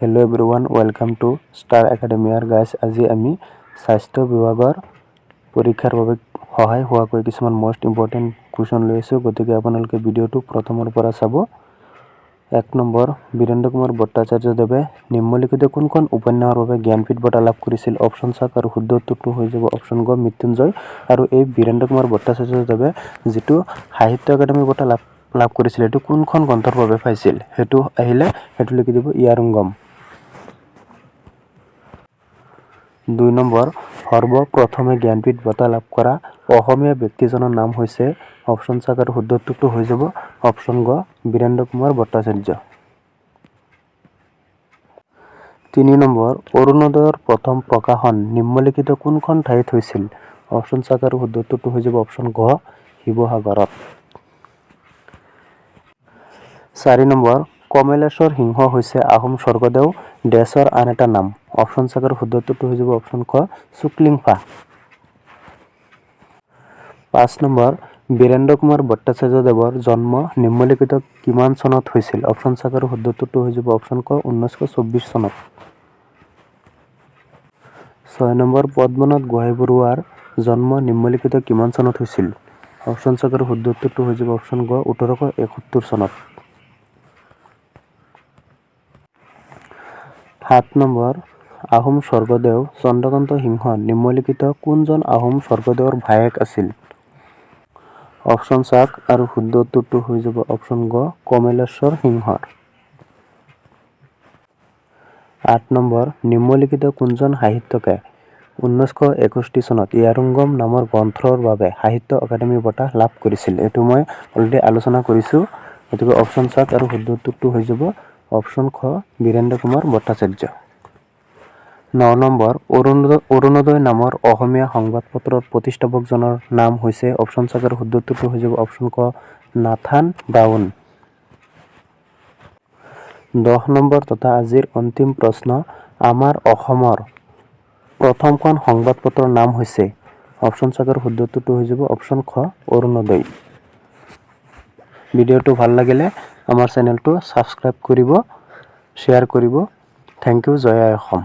Hello everyone, welcome to Star Academy. Guys, আজি আমি স্বাস্থ্য বিভাগৰ পৰীক্ষাৰ বাবে সহায় হোৱাকৈ কিছুমান মষ্ট ইম্পৰ্টেণ্ট কুৱেশ্যন লৈ আছোঁ। গতিকে আপোনালোকে ভিডিঅ'টো প্ৰথমৰ পৰা চাব। 1 নম্বৰ, বীৰেন্দ্ৰ কুমাৰ ভট্টাচাৰ্যদেৱে নিম্নলিখিত কোনখন উপন্যাসৰ বাবে জ্ঞানপীঠ বঁটা লাভ কৰিছিল? অপশ্যন চাওক আৰু শুদ্ধ উত্তৰটো হৈ যাব অপশ্যন গ, মৃত্যুঞ্জয়। আৰু এই বীৰেন্দ্ৰ কুমাৰ ভট্টাচাৰ্যদেৱে যিটো সাহিত্য একাডেমি বঁটা লাভ কৰিছিল, সেইটো কোনখন গ্ৰন্থৰ বাবে পাইছিল, সেইটো আহিলে সেইটো লিখি দিব ইয়াৰুংগম। 2 নম্বৰ, সৰ্বপ্ৰথমে জ্ঞানপীঠ বঁটা লাভ কৰা অসমীয়া ব্যক্তিজনৰ নাম হৈছে? অপশ্যন চাওক আৰু শুদ্ধ উত্তৰটো হৈ যাব অপশ্যন গ, বীৰেন্দ্ৰ কুমাৰ ভট্টাচাৰ্য। 3 নম্বৰ, অৰুণোদয়ৰ প্ৰথম প্ৰকাশন নিম্নলিখিত কোনখন ঠাইত হৈছিল? অপশ্যন চাওক আৰু শুদ্ধ উত্তৰটো হৈ যাব অপশ্যন ঘ, শিৱসাগৰত। 4 নম্বৰ, কমলেশ্বৰ সিংহ হৈছে আহোম স্বৰ্গদেউ ডেছৰ আন এটা নাম। অপশ্যন চাওক আৰু শুদ্ধ উত্তৰটো হৈ যাব অপশ্যন খ, চুক্লিংফা। 5 নম্বৰ, বীৰেন্দ্ৰ কুমাৰ ভট্টাচাৰ্যদেৱৰ জন্ম নিম্নলিখিত কিমান চনত হৈছিল? অপশ্যন চাওক আৰু শুদ্ধ উত্তৰটো হৈ যাব অপশ্যন ক, 1924 চনত। 6 নম্বৰ, পদ্মনাথ গোহাঁই বৰুৱাৰ জন্ম নিম্নলিখিত কিমান চনত হৈছিল? অপশ্যন চাওক আৰু শুদ্ধ উত্তৰটো হৈ যাব অপশ্যন গ, 1871 চনত। 7 নম্বৰ, আহোম স্বৰ্গদেউ চন্দ্ৰকান্ত সিংহ নিম্নলিখিত কোনজন আহোম স্বৰ্গদেউৰ ভায়েক আছিল? অপশ্যন চাওক আৰু শুদ্ধ উত্তৰটো হৈ যাব অপশ্যন গ, কমলেশ্বৰ সিংহৰ। 8 নম্বৰ, নিম্নলিখিত কোনজন সাহিত্যিকে 1961 চনত ইয়াৰুংগম নামৰ গ্ৰন্থৰ বাবে সাহিত্য অকাডেমি বঁটা লাভ কৰিছিল? এইটো মই অলৰেডি আলোচনা কৰিছোঁ। গতিকে অপশ্যন চাওক আৰু শুদ্ধ উত্তৰটো হৈ যাব অপশ্যন খ, বীৰেন্দ্ৰ কুমাৰ ভট্টাচাৰ্য। 9 নম্বৰ, অৰুণোদয় নামৰ অসমীয়া সংবাদপত্ৰৰ প্ৰতিষ্ঠাপকজনৰ নাম হৈছে? অপশ্যন চাওক আৰু শুদ্ধ উত্তৰটো হৈ যাব অপশ্যন ক, নাথান ব্ৰাউন। 10 নম্বৰ তথা আজিৰ অন্তিম প্ৰশ্ন, আমাৰ অসমৰ প্ৰথমখন সংবাদপত্ৰৰ নাম হৈছে? অপশ্যন চাওক আৰু শুদ্ধ উত্তৰটো হৈ যাব অপশ্যন খ, অৰুণোদয়। ভিডিঅ'টো ভাল লাগিলে আমাৰ চেনেলটো ছাবস্ক্ৰাইব কৰিব, শ্বেয়াৰ কৰিব। Thank you. Joy I Assam.